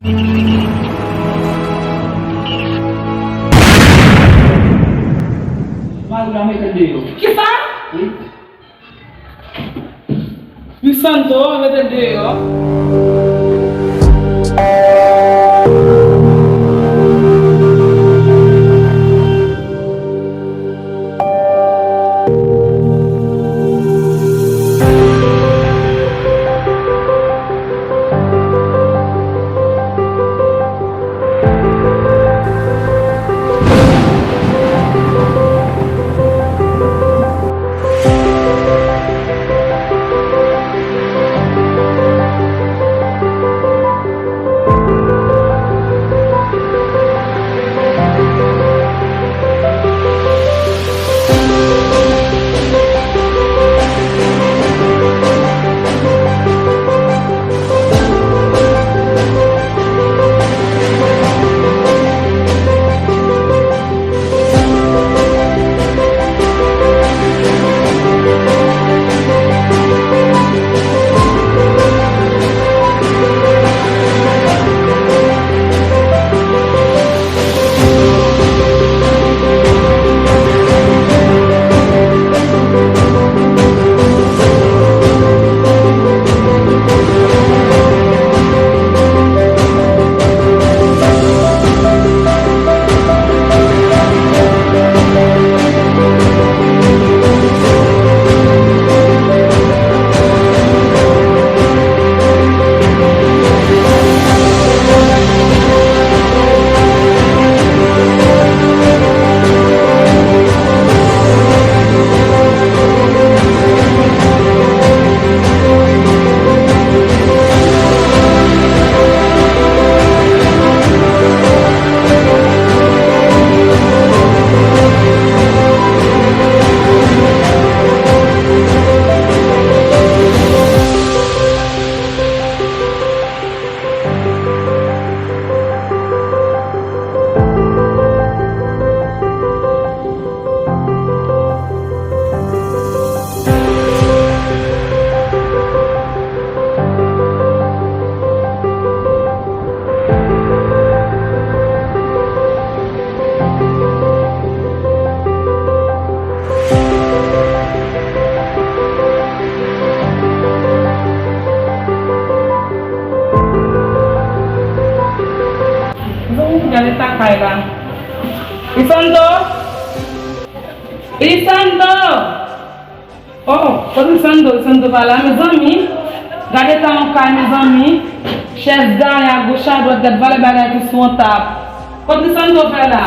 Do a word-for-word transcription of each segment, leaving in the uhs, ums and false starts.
Mari la mete l deyò. Kisa? Wi. Luisanto, mete l deyò. Gade sa kay la. Lisandro! Lisandro! Oh, kote Lisandro? Lisandro pa la, mezanmi. Gade ta yon kay, mezanmi. Chèz gaye agoch adwat, gad valè bagay ki sou yon tab. Kote Lisandro fè la?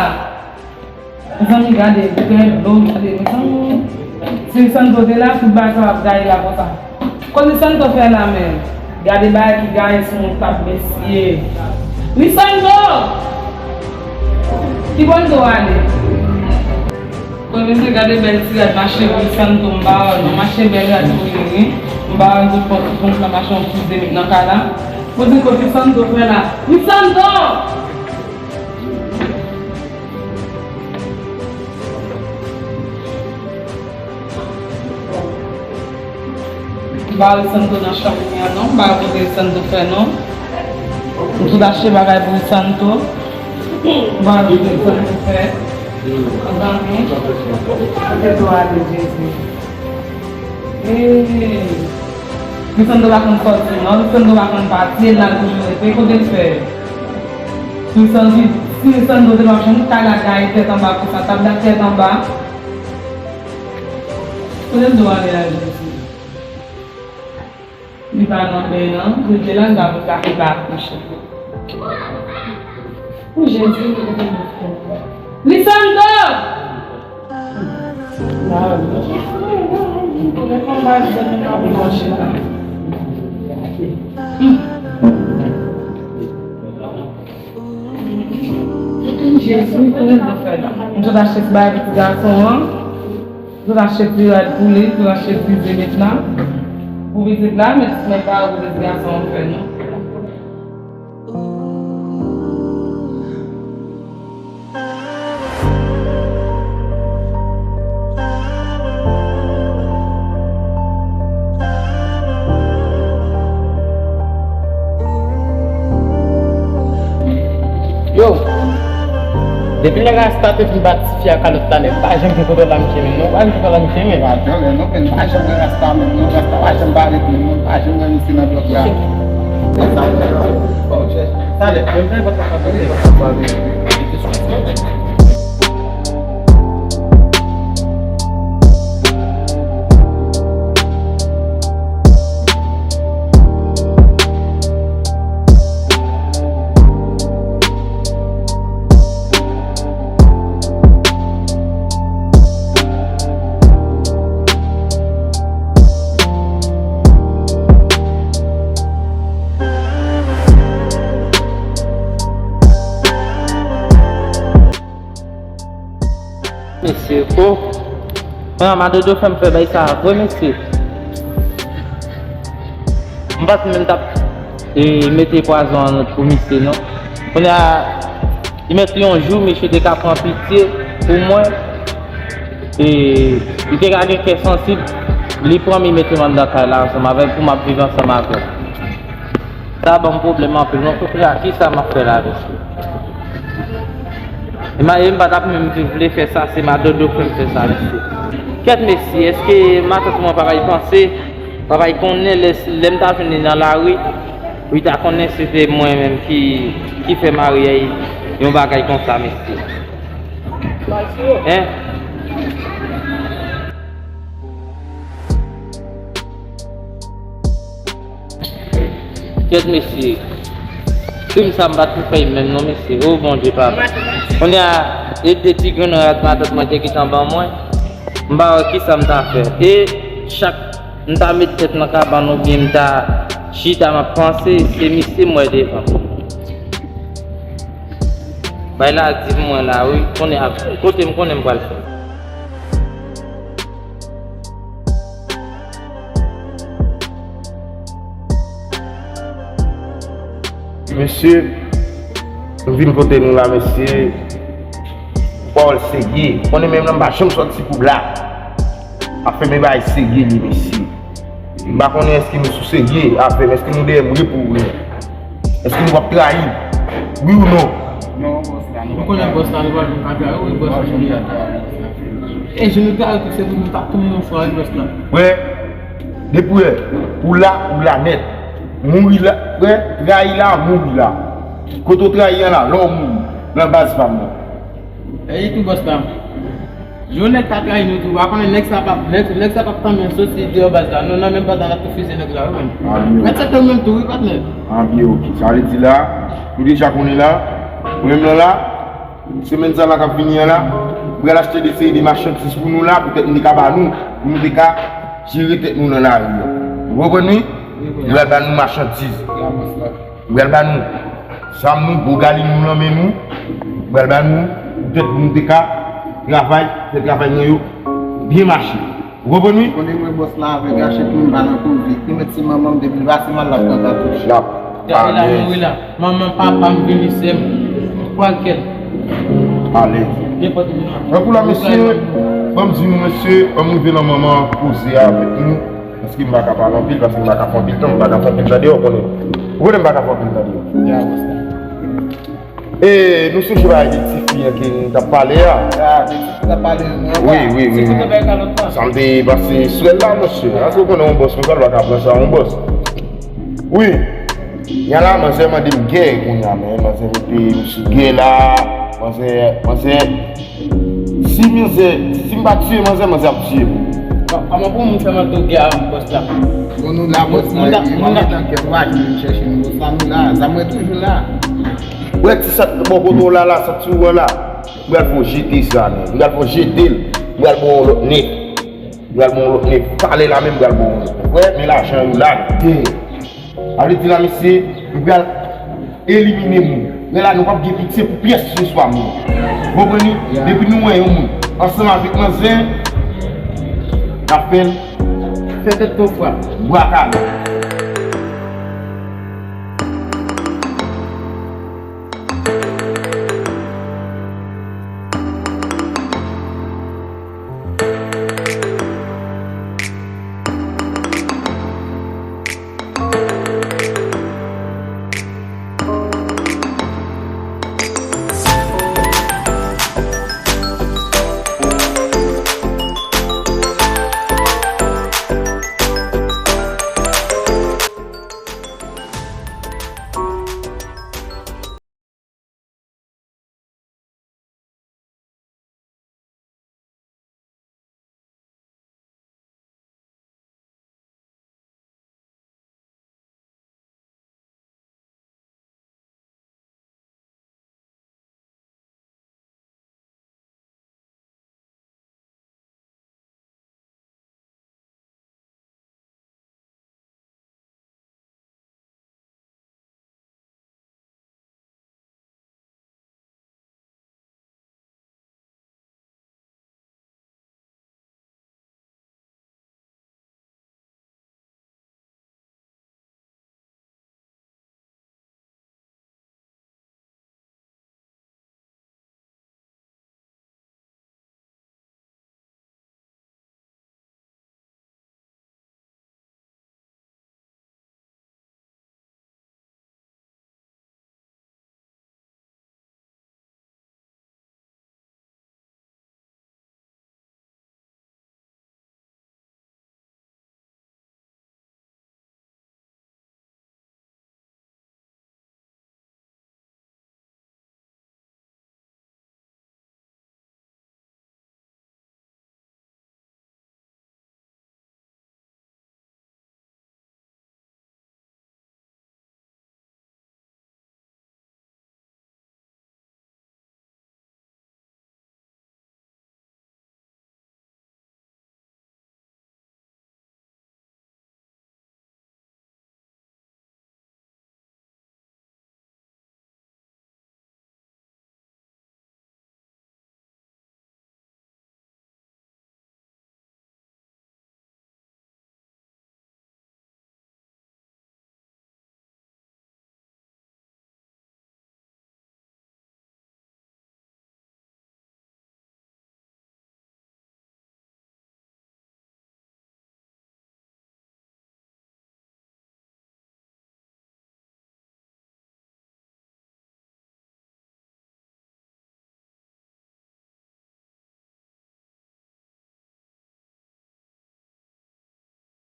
Mezanmi, gade, gade dlo, gade, mezanmi. Si Lisandro te la, tout bagay sa p ap gaye la konsa. Kote Lisandro fè la menm? Gade bagay ki gaye sou yon tab, mesye. Lisandro! Ki bò l dwe ale? Kote se gade bèl ti rad mache pou Lisandro, m ba w non, mache bèl rad pou li, wi. M ba w tout bon, tout bon, sa mache yon ti de met nan kay la. Kote, kote Lisandro fè la? Lisandro! M pa wè Santo nan chanm li an non, m pa wè kote Santo fè non. M sot achte bagay pou Santo. M pa wè kote Santo fè. Mezanmi. Kote dlo ale, Jezi? Ee. Santo pa konn sòti non, Santo pa konn pati, l al toujou rete. Kote l fè? Si Santo, si Santo te pa chanm kay la gaye tèt anba konsa, tab la tèt anba. Kote dlo ale a, Jezi? Li pa nan beny nan, li te la, l ap gate ba kouche. Pou Jezi, li kote l fè. Lisandro! Jezi, kote l fè la? M sot achte ti bagay pou ti gason an. Sot achte ti rad pou li, sot achte ti ze met la. Pou pitit la, men, men pa pou ti gason an fè non. Depi lè Rasta te fin bat tifi a kalòt talè, m pa janm gen kontwòl a misye menm non, m pa janm gen kontwòl a misye menm. Pa janm, non, men m pa janm wè Rasta menm non, Rasta pa janm parèt menm non, m pa janm wè misye nan blòk la. Talè, menm lè pa ta pase. Mesye, o. Mwen, madodo fè m fè bagay sa vre, mesye. M pa t menm t ap, e, mete pwazon an pou misye, non. Kounye a, li mèt yon jou, misye te ka pran pitye pou mwen. E, li te ka gen kè sansib, li pran m, li mete m anndan kay la ansanm avè l pou m ap viv ansanm avè l. Sa ban m pwoblèm anpil. Mwen kontre a kisa m ap fè la, mesye? E m, e m pa t ap menm vle fè sa, se madodo fè m fè sa, mesye. Kèt, mesye, èske matant mwen pa bay panse, pa bay konnen lè, lè m ta jwenn li nan lari, pou li ta konnen se te mwen menm ki, ki fè maryaj yon bagay konsa, mesye? Hein? Kèt, mesye. Krim sa m pa t pou fè l menm non, mesye. O Bondye, papa. Kounye a, e de ti grenn rad matant mwen te gentan ban mwen. M pa wè kisa m ta fè. E chak m ta met tèt nan kabann oubyen m ta chita, m ap panse, se misye m wè devan. Bay la di mwen la, wi. Konnen ap, kote m konnen m pral fè. Mesye, m vin kote nou la, mesye. Pawòl serye. Konnen menm nan m pa janm sòti pou blag. Afè men bagay serye li, mesye. M pa konnen èske nou sou serye avè m, èske nou dèyè m wi pou wi. Èske nou p ap trayi m? Wi ou non? Non, bòs la, nou p ap trayi. Nou konnen bòs la, nou p ap trayi, wi, bòs la. E je nou trayi tou, se pou nou ta tounen yon fwa, wi, bòs la. Wè, depi wè, ou la, ou la nèt. Mouri la, wè, trayi la, mouri la. Kote w trayi an la, lè w mouri, nan baz pa m nan. E tou, bòs la. Yon nèg ka trayi nou tou, w a konnen nèg sa p ap, nèg, nèg sa p ap tanmen soti deyò baz la. Nou nan menm baz la, n ap tou fize nèg la, wi, menm. Mèt sèt ou menm tou, wi, patnè. Anbyen, oke. Sa vle di la, nou deja konnen la, mwen menm nan la, semèn sa la k ap vini an la, m pral achte de seri de machandiz pou nou la, poutèt nou te ka ba nou, pou nou te ka jere tèt nou nan lari a. Ou konprann, wi? Wi, wi. Nou pral ba nou machandiz. Ya, bòs la. Ou pral ba nou zam nou, gwo galil nou nan men nou. Ou pral ba nou poutèt pou nou te ka travay, fè travay nou yo byen mache. Ou konprann, wi? Konnen mwen bòs la avèk rachèt mwen m pa nan koze. Li mèt se manman m depi l pase mal l ap pran katouch. L ap alèz. Gade la mouri la. Manman, papa m, vini sè m. Pran kè l. Alèz. Nenpòt moun. Tankou la, mesye, ban m di nou, mesye, ban m rive nan manman koze a avèk nou. Paske m pa ka pale anpil, paske m pa ka fè anpil tan, m pa ka fè anpil tan deyò, konnen. Ou konnen m pa ka fè anpil tan deyò. Ya, bòs la. E nou sonje bagay de ti fi an ke n t ap pale a? Ya, de ti fi n t ap pale a, non? Wi, wi, wi, wi. Sa m te pase sou l la, monchè. Èske w konnen yon bòs konsa, l pa ka pran sa yon bòs? Wi. Yala, manzè mande m gè kounye a, men manzè mete m sou gè la. Manzè, manzè, si manzè, si m pa tiye manzè, manzè ap tiye m. Kòman pou moun fè mande w gè avèk bòs la? Bon, nou la, bòs la, epi mwen met ankèt, w a jwenn chèche nou, bòs la, nou la, zam mwen toujou la. Wè ti sat bò kote w la, la, sat sou ou an la. M pral fè w jete sa, men. M pral fè w jete l. M pral ba w yon lòt nèf. M pral ba w yon lòt nèf. Talè la menm, m pral ba w yon lòt nèf. Wè, men lajan yo la, dèyè. Sa vle di la, mesye, nou pral elimine moun. Men la, nou p ap gen pitye pou pyès sou swa moun. Ou konprann li? Depi nou wè yon moun ansanm avèk manzè, n ap fè l fè tèt tou fwa. Bwa kale.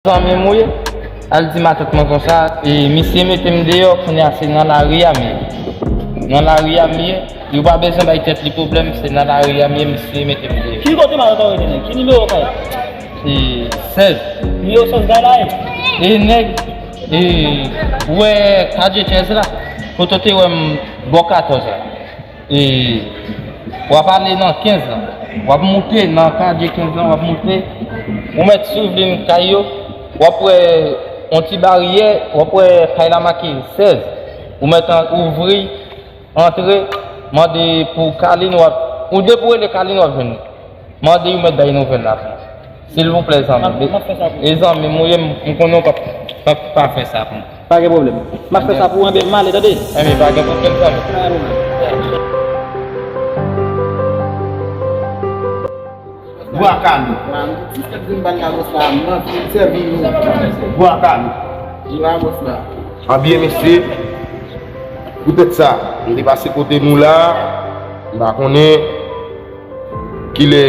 Zanmi m ou ye? Al di matant mwen konsa, e misye mete m deyò, kounye a se nan lari a m ye. Nan lari a m ye, yo pa bezwen bay tèt li pwoblèm, se nan lari a m ye, misye mete m deyò. Ki kote matant ou rete, nèg? Ki nimewo kay? E sèz. Nimewo sèz kay la ye? E nèg, e, ou wè kadye trèz la, kote w te wè m bò katòz la. E w ap ale nan kenz lan. W ap moute nan kadye kenz lan, w ap moute. Ou mèt swiv liy kay yo, w ap wè yon ti baryè, w ap wè kay la make sèz. Ou mèt an-, ouvri, antre, mande pou Kalin, w ap, ou depi w rele Kalin, w ap jwenn li. Mande yo mèt bay nouvèl la pou mwen. Silvouplè, zanmi. M ap, m ap fè sa pou ou. E zanmi m ou ye, m, m konnen w p ap, p ap pa fè sa pou mwen. Pa gen pwoblèm. M ap fè sa pou ou, enben, m ale, tande? Enben, pa gen pwoblèm, zanmi. Pa gen pwoblèm. Bwa Kalou. Ti sèt grenn bal la, bòs la, m anvi sèvi nou. Bwa Kalou. Di la, bòs la. Anbyen, mesye. Poutèt sa, m te pase kote nou la, m pa konnen. Kilè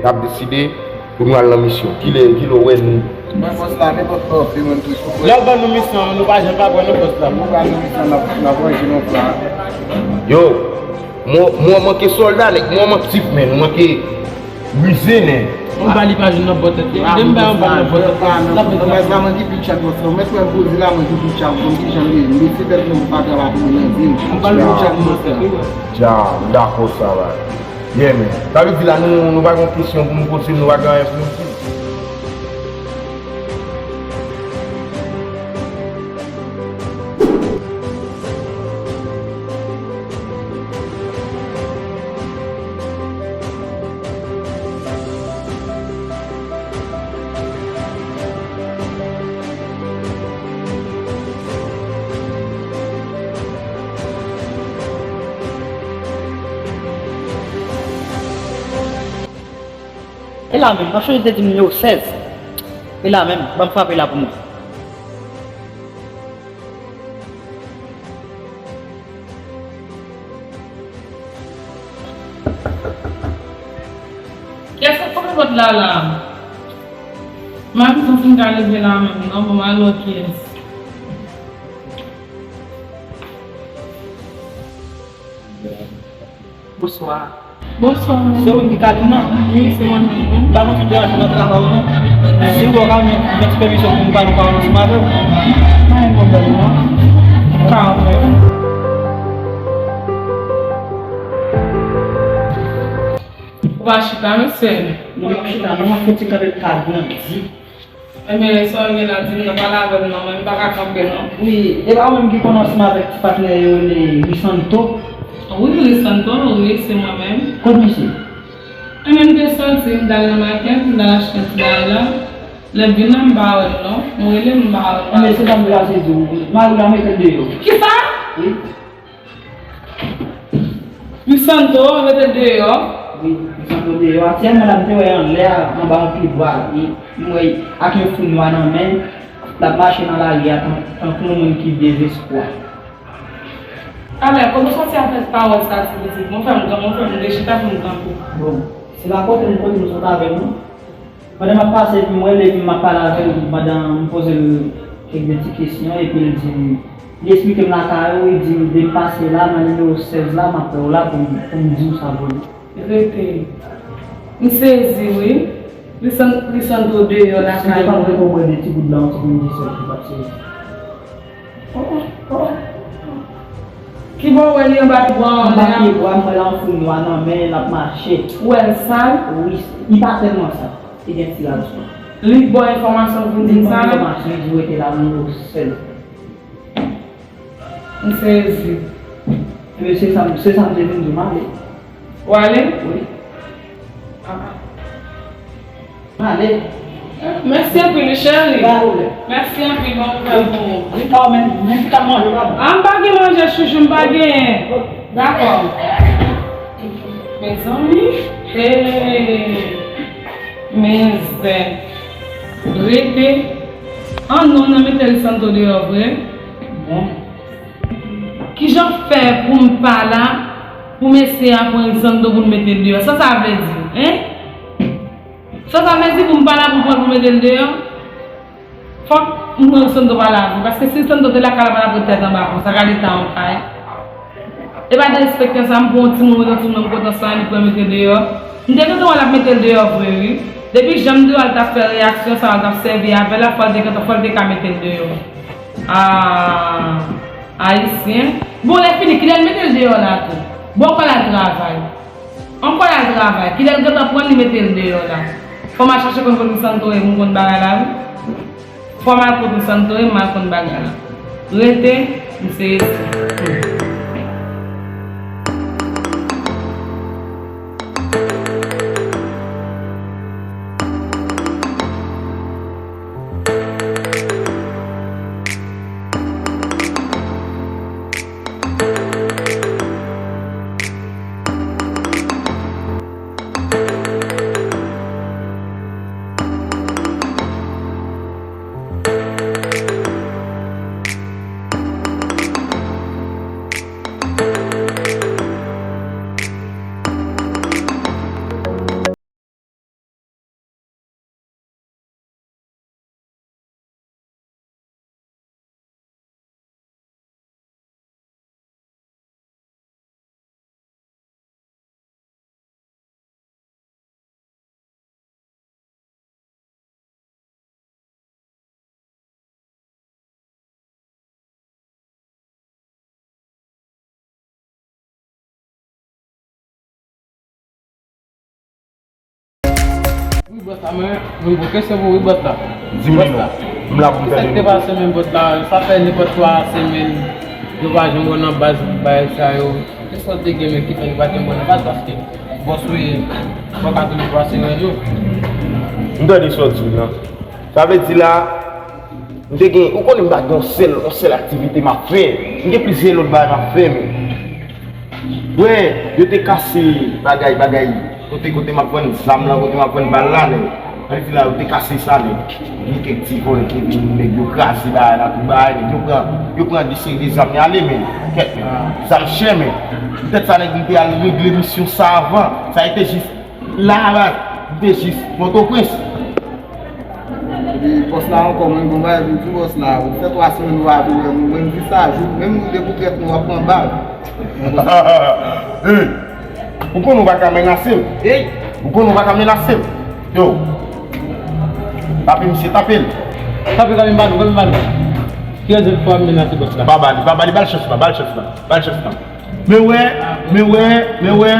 n ap deside pou nou al nan misyon? Kilè, kilè w wè nou? Mwen, bòs la, nenpòt lè w vle, mwen toujou prè. Lè w ban nou misyon, nou pa janm pa prè non, bòs la. Nou ban nou misyon, n ap, n ap ranje non, bòs la. Yo, mwen, mwen manke sòlda, nèg, mwen manke tip, men, mwen manke rize, nèg. Yon bal li pa jwenn nan bò tèt li. Depi m bay yon bal nan bò tèt li, l ap met la. Bòs la, mwen ki pi tchak, bòs la. Ou mèt wè m poze la, mwen ki pi tchak. Ou konn ki jan m ye. M mete tèt mwen pou pa travay pou moun nan di m. Yon bal pi tchak nan bò tèt li. Dja, m dakò sa va. Yeah, man. Sa vle di la, nou, nou pa gen kesyon pou nou poze, nou pa gen anyen pou nou di. E la menm, m ap chonje te di m nimewo sèz. E la menm, ban m frape la pou nou. Kiyès k ap frape pòt la la? M pa bezwen fin ka leve la menm non, bon, m al wè kiyès. Bonswa. Bonswa. Se ou menm ki Kalin nan? Wi, se mwen menm. M pa konn si m deranje w nan travay ou non. Si w wè w ka ban m yon ti pèmisyon pou m pale yon pawòl ansanm avè w. Pa gen pwoblèm non. Kanmenm. Ou pa chita non, sè m. Non, m ap chita non, m ap fè ti kanpe m ka grandi. Enben, sa w gen la, di m nan, pale avè m non, mwen m pa ka kanpe non. Wi, e pa ou menm ki konn ansanm avèk ti patnè yo rele Risanto? Wi, Risanto, wi, se mwen menm. Kot misye? Enben, m te soti, m t al nan makèt, m t al achte yon ti bagay la. Lè m vin la, m pa wè l non. M rele l, m pa wè l. Enben, se sa m te pase di w. Mari w la mete l deyò. Kisa? Wi. Risanto, mete l deyò. Wi, Risanto deyò. Atyèlman la, m te wè anlè a, anba yon pye bwa, e m wè l ak yon fou nwa nan men l, l ap mache nan lari a tan, tankou yon moun ki dezespwa. Talè, kote w soti avèk pawòl sa, ti pitit? Mwen fè m kanpe, mwen fè m rechita pou m kanpe. Bon, se pa kote m, kote m sot avè w non. Pandan m ap pase, epi m wè l, epi m ap pale avè l, pandan m poze l kèk de ti kesyon, epi l di m, li eksplike m lakay ou, li di m, de m pase la, nan nimewo sèz la, m ap wè w la pou m, pou m di w sa vre. Rete. M sezi, wi. Li sann, li sann twò deyò lakay mwen. Si w te pa vle wè de ti bout blan, ou te konn di sèl ki p ap sezi. Oh, oh, oh. Kibò w wè li anba pye bwa an? Anba pye bwa, m wè l ak yon fou nwa nan men l, l ap mache. Ou wè l sal? Wi, li pa tèlman sal. Li gen ti rad sou li. Li ba w enfòmasyon pou m di m sa? Li ba m enfòmasyon, li di w rete la, m rete sèl. M sezi. Ebyen, se sa, se sa m te vin di w, m ale. W ale? Wi. Ah, ah. M ale. Mèsi anpil, wi, cheri. Pa pwoblèm. Mèsi anpil, bon nouvèl pou ou. Wi, pa w menm, menm si w t ap manje, pa bon. Ah, m pa gen manje, chouchou, m pa genyen. Dakò. Mezanmi, hey, men zen. Rete. Ah non, nan mete Risanto deyò vre. Bon. Kijan fè pou m pa la, pou mesye a pran Risanto pou l mete l deyò? Sa sa vle di, en? Sa sa vle di pou m pa la pou pran l pou mete l deyò? Fòk m pran Santo pa la vre, paske si Santo te lakay la, pa t ap ret tèt anba konsa, gade tan an kay. E pa derespektan sa, m pran yon timoun, yon timoun nan m kontan san li pran mete deyò. M te kontan wè l ap mete l deyò vre, wi. Depi jan m te wè l t ap fè reyaksyon sa, l t ap sèvi avè l la, fò l te gentan, fò l te ka mete l deyò. Ah, ayisyen. Bon, lè fini, kilè l mete l deyò la tou? Bon, kò l al travay. Ankò l al travay. Kilè l gentan pran li mete l deyò la? Fò m al chache konn kote Santo ye pou m konn bagay la, wi. Fò m al kote Santo ye, m al konn bagay la. Rete, m se isi. Wi, bòs la, mwen, mwen, bon, kesyon pou wi, bòs la. Di m non. M la pou m tande. Sa k te pase menm, bòs la, sa fè nenpòt twa semèn, nou pa janm wè nan baz bagay sa yo. Kisa w te gen, men ki fè nou pa janm wè nan baz, paske bòs ou ye, ou pa ka toujou pase wè nou. M tande sa w di m nan. Sa vle di la, m te gen, ou konnen m pa gen yon sèl, yon sèl aktivite m ap fè. M gen plizyè lòt bagay m ap fè, men. Wè, yo te kase bagay, bagay. Kote, kote m ap vann zam lan, kote m ap vann bal la, nèg. Sa vle di la, yo te kase sa, nèg. Gen kèk ti vòlè ki vin, nèg, yo kraze bagay la, tout bagay, nèg. Yo pran, yo pran de seri de zam, y ale, men. Kèt, men. Zam chè, men. Poutèt sa, nèg, m te al regle misyon sa avan. Sa te jis la, baz, m te jis Pòtoprens. Epi bòs la ankò, mwen gon bagay pou m di bòs la. Ou fè twa semèn ou pa vin wè nou. Mwen m di sa, jou, menm depi w trèt nou, w ap pran bal. Hey! Ou konn ou pa ka menase m. Hey! Ou konn ou pa ka menase m. Yo! Tape misye, tape l. Tape kanmenm ba nou, kanmenm ba nou. Ki rezon fò w ap menase bòs la? Pa ba li, pa ba li, ba l chans la, ba l chans la, ba l chans la. Men wè, men wè, men wè.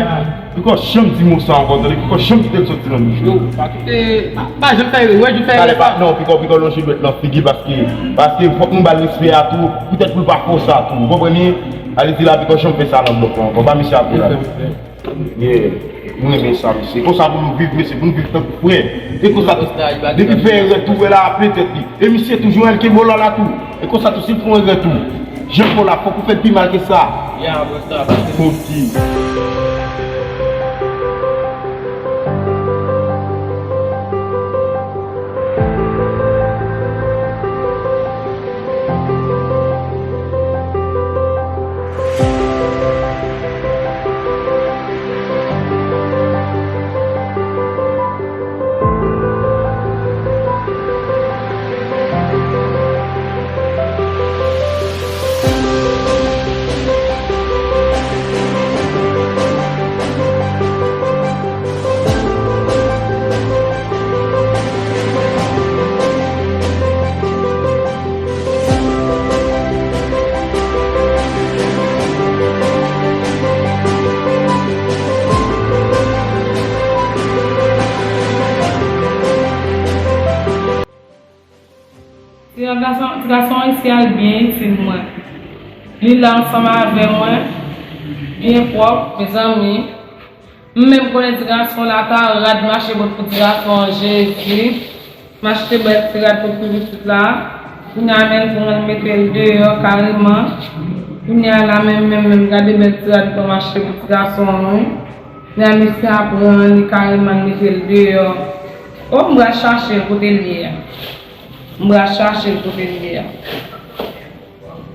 Piko janm di mo sa ankò, tande, piko janm kite l soti nan bouch ou. Yo, pa kite, pa, pa janm fè erè, wè, di fè erè. Talè pa, non, piko, piko lonje dwèt nan figi paske, paske fòk nou ba l respè a tou, poutèt pou l pa fè sa tou. Ou konprann li? Ale di la, piko janm fè sa nan blòk la ankò, ba misye apre la. Yeah. M renmen sa, mesye. Konsa pou nou viv, mesye, pou nou viv tankou frè. E konsa tou, depi fè erè tou, wè la aple tèt li. E misye toujou el ke bola la tou. E konsa tou, si l fè yon erè tou, jan fò la, fòk ou fè l pi mal ke sa. Ya, bro, sa, paske modi. Ti gason, ti gason isi a, li byen itil mwen. Li la ansanm avè mwen, byen pwòp, mezanmi. M menm konnen ti gason la ta rad mache bòt pou ti gason an, Jezi. M achte bèl ti rad pou ti pitit la. Kounye a menm pou mwen mete l deyò kareman. Kounye a la menm, menm, menm, gade bèl ti rad pou m achte pou ti gason an, wi. Kounye a mesye a pran li kareman, l mete l deyò. O, m pral chache l kote l ye a. M pral chache l kote l ye a.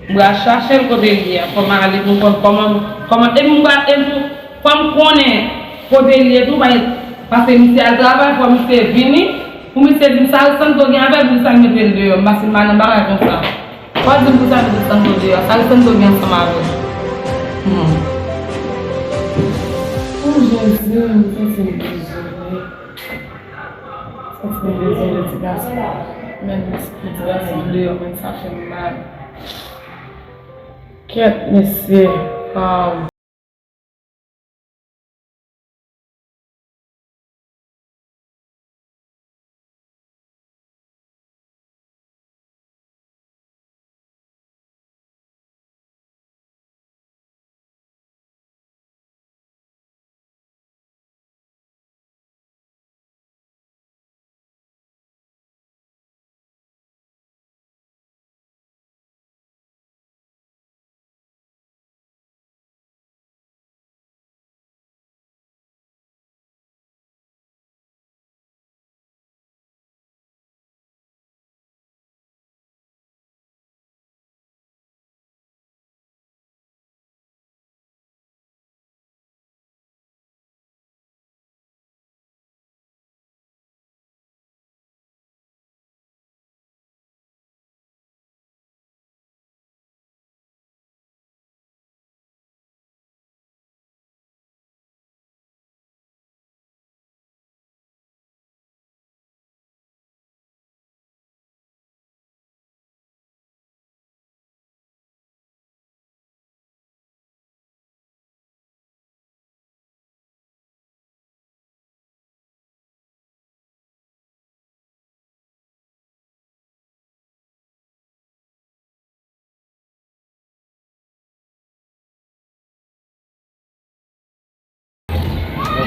M pral chache l kote l ye a. Fò m ale pou m konn kòman, kòman, e m pral, e m pou, fò m konnen kote l ye tou, pa, paske misye al travay, fò misye vini, Pou misye di m sa Alessandro gen avè l, pou sa l mete l deyò, m pa fin mal nan bagay konsa. Fò di m pou sa l mete Sandro deyò, sa Alessandro gen ansanm avè l. Hmm. Oh, Jezi, m santi m dezole. Santi m dezole, ti gason. Men, pou ti gason deyò, men sa fè m mal. Kèt, mesye. Ah.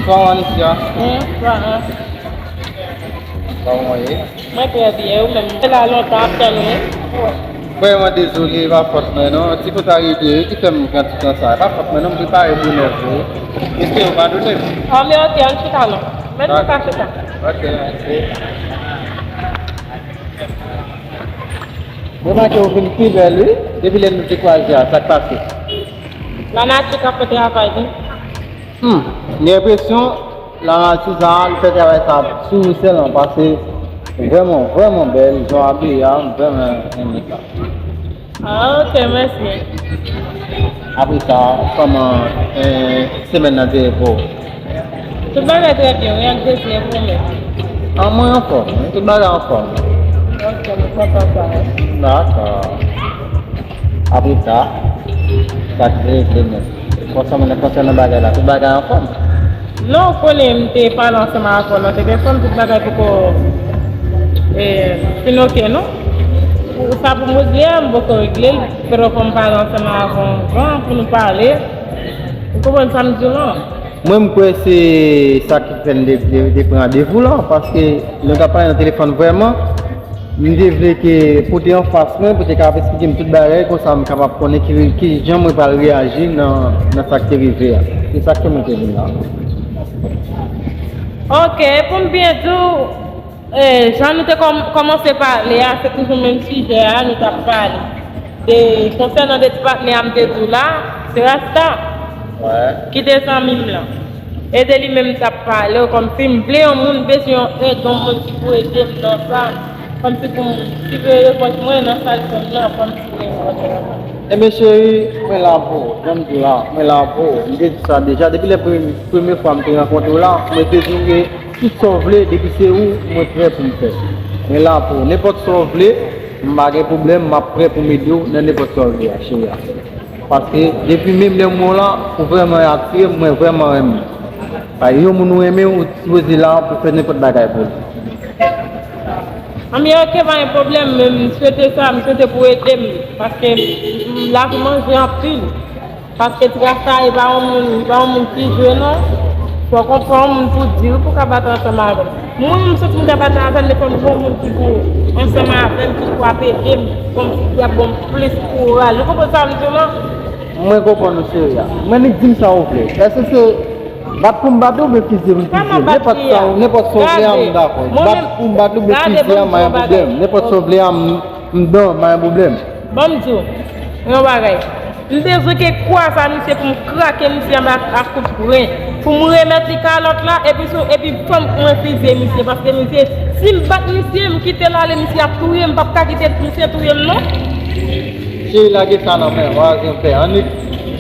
Bonswa, Anisya. Bonswa. Kòman w ye? Mwen trè byen, ou menm? Mwen la lontan ap tann ou. Vrèman dezole, e pa fòt mwen non. Ti kout a rive wi ki fè m pran ti tan sa. E pa fòt mwen non, m prepare bonè pou ou. Mesye, ou padone m. Ah, men oke, ann chita non. Men nou ka chita. Oke, mèsi. Remake ou vin pi bèl wi. Depi lè nou te kwaze a, sa k pase? Lanati k ap fè travay li. Hmm, m gen enpresyon lanati sa a, li fè travay sa sou ou sèlman, paske vrèman, vrèman bèl, jan w abiye a, m vrèman renmen sa. Ah, oke, mèsi. Apre sa, kòman, eh, semèn nan te ye pou ou? Tout bagay trè byen, wi, ak Jezi, e pou ou menm? Ah, mwen anfòm, wi, tout bagay anfòm. Oke, m kontan sa. Dakò. Apre sa, sa k regle menm? Konsènan, konsènan bagay la, tout bagay anfòm? Non, ou konnen m te pale ansanm avè w nan telefòn, tout bagay poko, eh, fin oke, non? Pou sa pou m regle a, m poko regle l. Fèt fò m pale ansanm avè w anvan pou nou pale. Ou konprann sa m di w lan? Mwen, m kwè se sa ki fè n te, te, te pran randevou la, paske lè n t ap pale nan telefòn vrèman, m te vle ke pou te anfas mwen, pou te ka ap eksplike m tout bagay, konsa m kapab konnen ki, ki jan mwen pral reyaji nan, nan sa k te rive a. Se sa k fè mwen te vin la. Oke, pou m byen di w, eh, jan nou te kòm-, kòmanse pale a, se toujou menm sijè a nou t ap pale. De, konsènan de ti patnè a m te di w la, se Rasta. Wi. Ki te zanmi m lan. E de li menm m t ap pale w, kòmsi m vle yon moun, m bezwen yon èd, yon moun ki pou ede m nan sa. Kòmsi pou m tire revòch mwen nan sa l fè m nan, kòmsi m gen revòch mwen. Ebyen cheri, mwen la pou ou. Jan m di w la, mwen la pou ou. M te di sa deja. Depi lè premye, premye fwa m te rankontre w la, mwen te di w ke tout sa w vle, depi se ou, mwen prè pou m fè. Mwen la pou ou. Nenpòt sa w vle, m pa gen pwoblèm, m ap prè pou m ede w nan nenpòt sa w vle a, cheri a. Paske depi menm lè m wè w la, ou vrèman atire m, mwen vrèman renmen w. Paske yon moun ou renmen, ou sipoze la pou fè nenpòt bagay pou li. Anben, oke, pa gen pwoblèm, men m swete sa, m swete pou w ede m, paske m, m, lavi manje anpil. Paske ti Rasta e pa yon moun, e pa yon moun ki jwe non. Fò w konprann yon moun pou di l pou w ka bat ansanm avè l. Mwen, m santi m ka bat avè l, men fò m gen yon moun ki pou ansanm avè m, ki pou ap ede m, kòmsi ki ap ban m plis kouray. Ou konprann sa m di w lan? Mwen konprann ou, cheri a. Mwen, nik di m sa ou vle. Èske se bat pou m bat ou oubyen fizye pou m fizye? Nenpòt sa, nenpòt sa ou vle a, m dakò. Bat pou m bat ou oubyen fizye a, m pa gen pwoblèm. Nenpòt sa ou vle a, m, m dan, m pa gen pwoblèm. Ban m di w yon bagay. M bezwen ke kwa sa misye pou m krake misye anba ak kout pwen. Pou m remèt li kalòt la, epi sou, epi fò m mwen fizye misye, paske misye, si m bat misye, m kite l ale, misye ap touye m, m p ap ka kite misye touye m non. Cheri, lage sa nan men m, w a gen pè. Annik,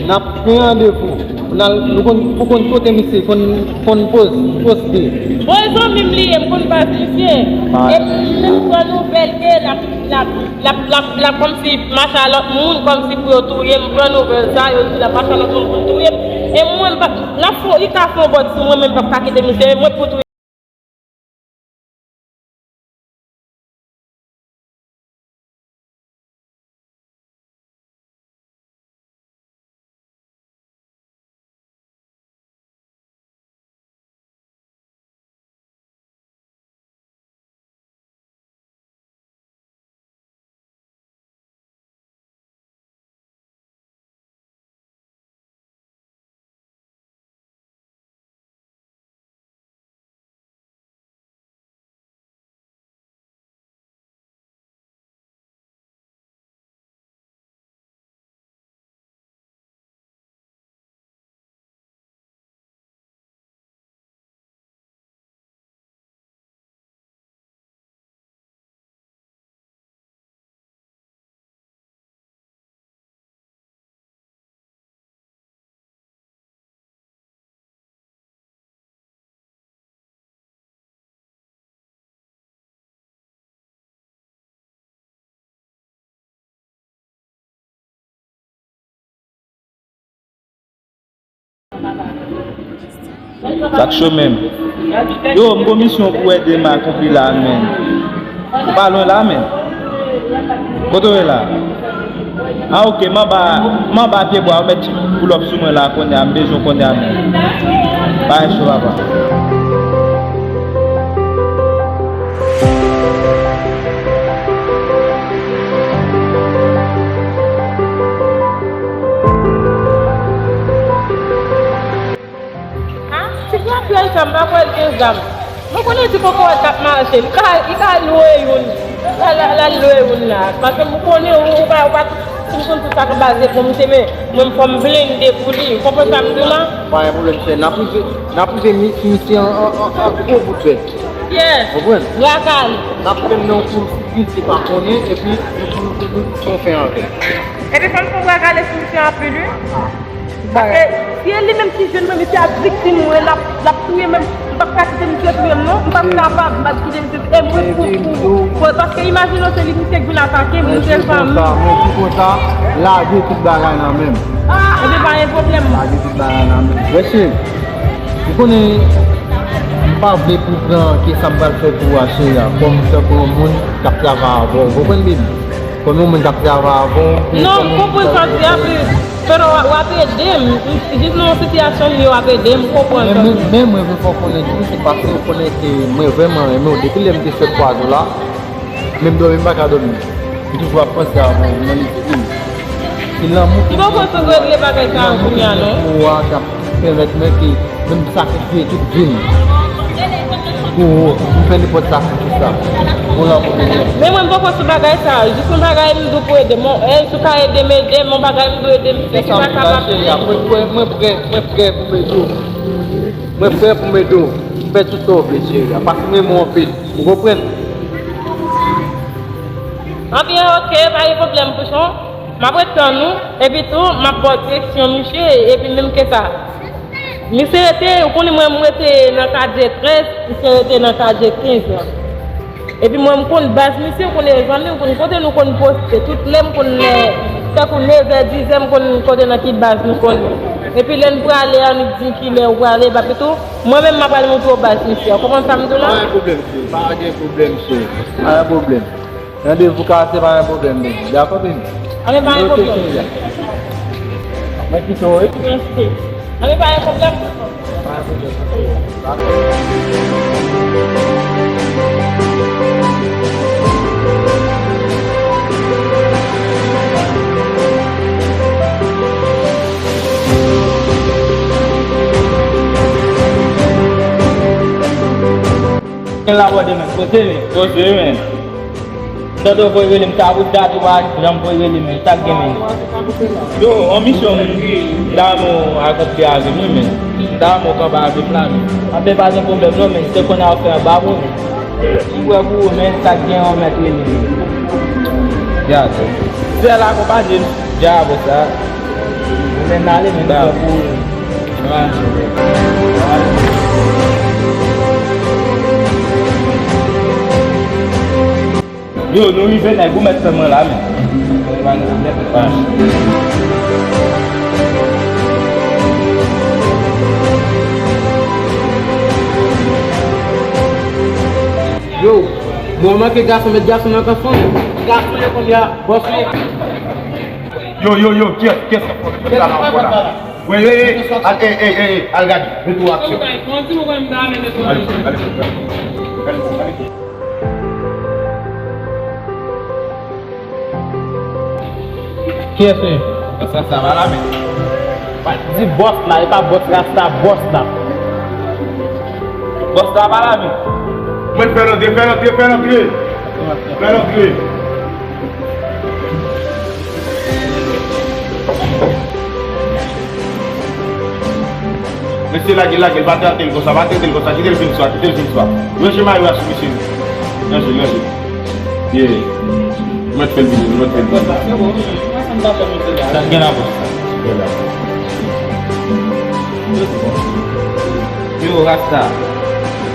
n ap pran randevou. N al, nou konn, pou konn kote misye, konn, konn poz, poste. Bon, e zanmi m li ye, m konn baz misye. Ah. E m pran nouvèl ke l ap, l ap, l ap, l ap, l ap kòmsi mache a lòt moun, kòmsi pou yo touye m. M pran nouvèl sa, yo di l ap mache a lòt moun pou l touye m. E mwen, m p ap, l ap fè, li ka fè yon bòt sou mwen, men m p ap ka kite misye, e mwen pou touye. Sa k cho menm? Yo, m gon misyon pou ede m akonpli la menm. Ou pa lwen la menm. Kote w ye la? Ah, ok, m anba, m anba pye bwa, ou mèt poulòp sou mwen la kounye a, m bezwen w kounye a menm. Bagay cho, papa. Ah, ti grapièl sa, m pa kwè l gen zam. Mwen konnen ti kokorat k ap mache, li ka, li ka lwe youn. L al, l al lwe youn la. Paske m konnen ou, ou pa, ou pa fin konn tout sa k ap pase pou misye, men mwen fò m blende pou li. Ou konprann sa m di w la? Pa gen pwoblèm, chè. N ap rive, n ap rive mi-, misye an, an, an, an gwo bout fè. Yes. Konprann? Bra kale. N ap pran nan yon kou misye pa konnen, epi nou, nou, nou, nou fè yon fè. Epi fò n fè bra kale sou misye anpil, wi. Paske si e li menm ki jwenn mwen, misye ap viktim mwen, l ap, l ap touye m, m p ap ka kite misye touye m non, m p ap kapab, m p ap kite misye touye m, wi, pou, pou, pou, paske imajine w se li misye k vin atake m, misye fanmi m. Mwen di konsa, lage tout bagay nan men m. Ah, ebyen pa gen pwoblèm. Lage tout bagay nan men m. Mesye, ou konnen, m pa vle pou pran ke sa m pral fè pou ou a, cheri a, kòm tankou yon moun k ap travay avè w, ou konprann, baby? Kòm yon moun k ap travay avè w. Non, m konprann sa w di a, men, pero w ap ede m. Jis nan yon sitiyasyon m ye, w ap ede m, m konprann sa w di. Men, men mwen vle fè w konnen tou, se paske w konnen ke mwen vrèman renmen w. Depi lè m te sot kwaze w la, menm dòmi m pa ka dòmi. M toujou ap panse avè w nan lespri m. Se lanmou ki, se lanmou ki pou ou a k ap pèmèt mwen ke menm sakrifye tout vi m pou ou, m fè nenpòt sakrifis la pou lanmou de Bondye. Men mwen m poko sou bagay sa, jis yon bagay m di w pou ede m, e si w ka ede m, ede m, yon bagay m di w ede m, se ki pa kapab. Mwen, mwen, mwen prè, mwen prè pou m ede w. Mwen prè pou m ede w. Fè tout sa w vle, cheri a. Paske m renmen w anpil. Ou konprann? Anben, ok, pa gen pwoblèm, pouchon. M ap ret tann ou, epi tou, m ap ba w direksyon misye, epi menm ke sa. Misye rete, ou konnen mwen, m rete nan katye trèz, misye rete nan katye kenz lan. Epi mwen, m konn baz misye, m konn zanmi, m konn kote nou konn poste. Tout lè, m konn lè, tankou nevè, dizè, m konn kote nan ki baz nou konn. Epi lè n prale, annik di kilè ou prale, epi tou, mwen menm, m ap al montre w baz misye. Ou konprann sa m di w la? Pa gen pwoblèm, cheri. Pa gen pwoblèm, cheri. Pa gen pwoblèm. Randevou kase pa yon pwoblèm, baby. Dakò, baby? Anben, pa yon pwoblèm. Ok, cheri. Mwen kite w, wi. Mèsi. Anben, pa yon pwoblèm. Pa yon pwoblèm. Dakò. Gen la bòde men, poze men. Poze men. Tande w voye rele m, sa pou dat ou pa janm voye rele m, men sa k gen, men? Yo, yon misyon m damou rakontre avè m wi, men. M damou kanpe avè m la, men. Anben, pa gen pwoblèm non, men. Se konn afè a ba mwen, men. M prè pou ou, men, sa k gen, ou mèt rele m. Gade. Se la konpanye m, djab sa. Men n ale, men, m prè pou ou, men. Yo, nou rive, nèg, ou mèt fè mwen la, men. Yo, mwen manke gason, met gason nan kanson. Gason yo konbyen, bòs yo. Yo, yo, yo, kiyès, kiyès? Kiyès la nan fò la? Wi, wi, wi, al, ey, ey, ey, ey, al gade, retou aksyon. Ale, ale, ale. Kiyès wi? Sa, sa va la, men. Pa di bòs la, e pa bòs Rasta, bòs la. Bòs la pa la, men. Mwen fè l antre, fè l antre, fè l antre. Fè l antre. Mesye, lage l, lage l, pa trete l konsa, pa trete l konsa, kite l fin swa, kite l fin swa. Ranje mayo a sou misye. Ranje l, ranje l. Yeah. Mwen fè l vini, mwen fè l vini. Sa k gen la, bòs? Yo, Rasta,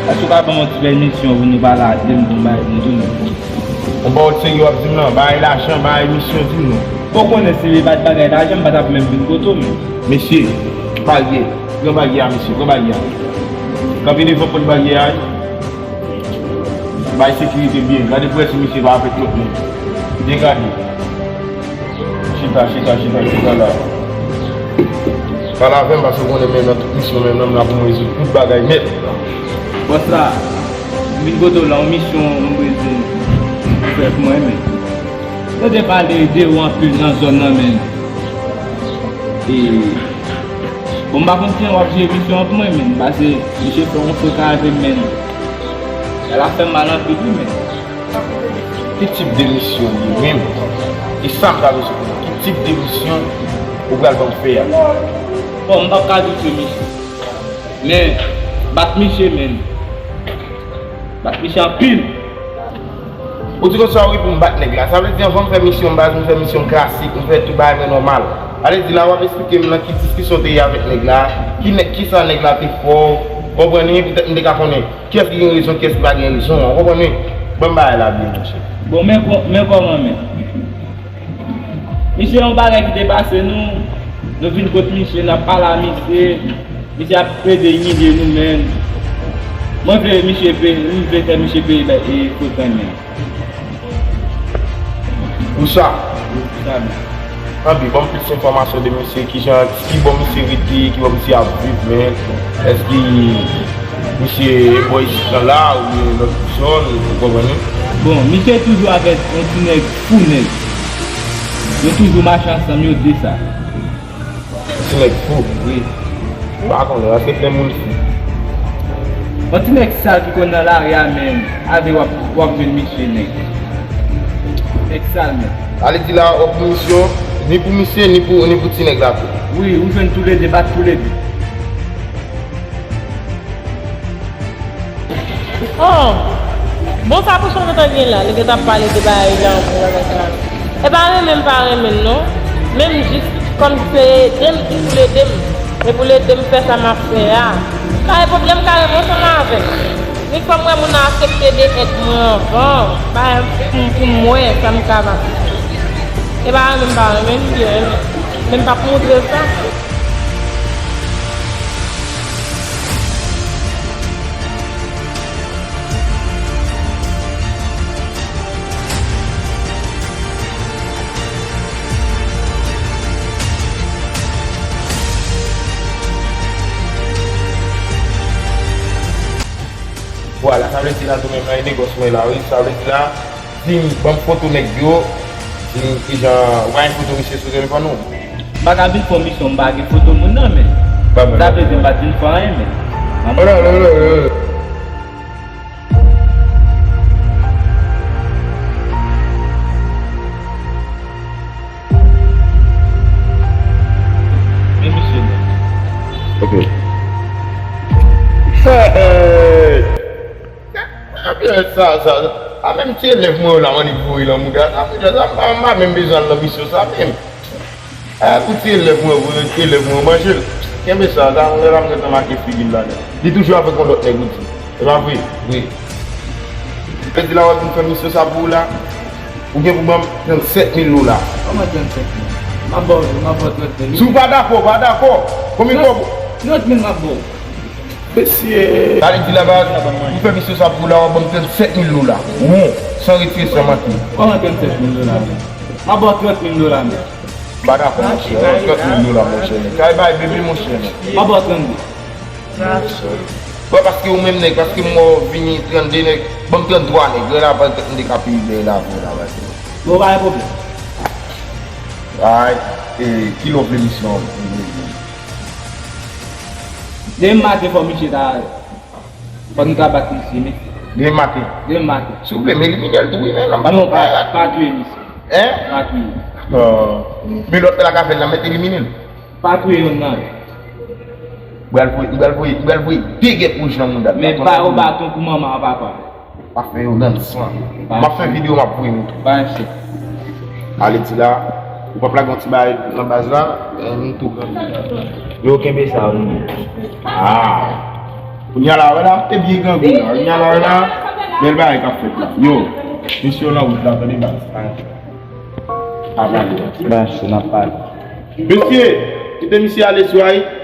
èske w ka ban m yon ti pèmisyon pou nou pale a de m pou m bay nou tou, non? Yon pawòl serye w ap di m lan, bay lajan, bay misyon, di m non. Bon, w konnen si li pa t bagay lajan, m pa t ap menm vin kote w, men. Mesye, baryè, pran baryè a, mesye, pran baryè a. Kanpe devan pòt baryè a, wi. Bay sekirite byen. Gade pou wè si misye pa avèk lòt moun. Byen gade. Chita, chita, chita, chita la. Pale avè m, paske w konnen men nan tout misyon, men nan m la pou m rezoud tout bagay nèt. Bòs la, m vin kote w la, yon misyon m bezwen ou fè pou mwen, men. Yo te pale de ou anpil nan zòn nan, men. E, bon, m pa konn kijan w ap jere misyon an pou mwen, men. Paske misye fè yon fo ka avè m, men. Sa la fè m mal anpil, wi, men. Ki tip de misyon li menm? E sa m ta bezwen konnen. Ki tip de misyon ou pral ban m fè a? Bon, m p ap ka di w se misyon. Men, bat misye, men. Bat misye anpil. Ou di konsa wi pou m bat nèg la. Sa vle di anvan m fè misyon m baz, m fè misyon m klasik, m fè tout bagay mwen nòmal. Sa vle di la w ap esplike m nan ki diskisyon w te ye avèk nèg la, ki nèg, kisa nèg la te fè w, konprann wi, poutèt m te ka konnen kiyès ki gen rezon, kiyès ki pa gen rezon an, w konprann wi? Ban m bagay la byen, monchè. Bon, men kò-, men kòman, men? Misye, yon bagay ki te pase nou, nou vin kot misye, n ap pale a misye, misye ap plede imilye nou, men mwen vle misye peye, m vle fè misye peye, e, fot an li an. Pou sa? Pou sa, men. Anben, ban m plis enfòmasyon de misye, kijan, kibò misye rete, kibò misye ap viv, men èske misye bò isit lan la, oubyen lòt zòn, ou konprann wi? Bon, misye toujou avèk yon ti nèg fou nèg. Yo toujou mache ansanm, yo de sa. Ti nèg fou? Wi. M pa konnen, paske gen moun fou. Yon ti nèg sal ki konn nan lari a menm, avè w ap, w ap jwenn misye nèg. Nèg sal menm. Sa vle di la, w ap pou misyon, ni pou misye, ni pou, ni pou ti nèg la tou. Wi, ou jwenn toulede, bat toulede. Oh! Bon, sa pou sa w gentan gen la, li gentan ap pale de bagay lanmou, bagay sa. E pa renmen m pa renmen l non. Men m jis kòm se ede m, li pou l ede m. E pou l ede m fè sa m ap fè a. Pa gen pwoblèm, m ka rete ansanm avè l. Men fò m wè moun nan aksepte de èd mwen anvan. Bagay pou, pou m wè sa m ka fè. E pa renmen m pa renmen l, li renmen. Men m p ap montre l sa. Vwala, sa vle di la tou menm nan e negòs mwen la, wi. Sa vle di la, di m, ban m foto nèg yo, di m kijan, ou pa gen foto misye sou telefòn ou? M pa ka vin fè w misyon, m pa gen foto moun nan, men. Sa vle di m pa t vin fè anyen, men. Oh, non, non, non, non. Ok. Hey! Ebyen, sa, sa, sa menm ti elèv mwen yo la, m annik voye lan mouda. Sa, mouda, sa, m pa, m pa menm bezwen al nan misyon sa menm. Eh, pou ti elèv mwen, pou ti elèv mwen, manje l. Kenbe sa, sa, mwen la, m gentan make figi l la nèt. Li toujou avèk yon lòt nèg, ou di. E pa vre? Wi. Mwen di la, w ap vin fè misyon sa pou ou la. Ou gen pou ban m trannsèt mil dola. Kòman trannsèt mil? M ap ba w, m ap ba w trannsèt mil. Si w pa dakò, w pa dakò. Konbyen kòb? Trant mil m ap ba w. Mesye. Sa vle di la, baz, m fè misye sa pou la, w ap ban m trannsèt mil dola. Won, san retire, san manke. Kòman trannsèt mil dola menm? M ap ba w trant mil dola menm. M pa dakò, monchè. Trant mil dola, monchè. Kay bay bebe, monchè. M ap ba w trannde. Bon, paske ou menm nèg, paske m wè w vini trannde nèg, ban m tranntwa nèg, lè la pral tèt m dekapiye dèyè la pou la, baz. Bon, pa gen pwoblèm. Ay, e, kilè w vle misyon an? Demen maten fò misye ta, fò nou ta bat misye, men. Demen maten? Demen maten. Souple, m elimine l tou, wi, men, non, pa, pa touye misye. Hein? Pa touye misye. Oh. Men lòt la k avè l la, mèt elimine l. Pa touye youn nan yo. M pral voye, m pral voye, m pral voye de gèp wouj nan mouda l. Men ba yo baton pou manman an papa. M ap fè yo rann san. M ap fè videyo, m ap voye nou tou. Pa enkyete. Ale di la, ou p ap lage yon ti bagay nan baz la, eh, nou tou. Yo, kenbe sa, wi. Ah. Kounye a la, wè la, te byen grangou la. Kounye a la, wè la, bèl bagay k ap fèt la. Yo, mesye yo nan wout la, tande baz. Pa enkyete. Pa pale. Baz, n ap pale. Mesye, kite misye ale sou Ayiti.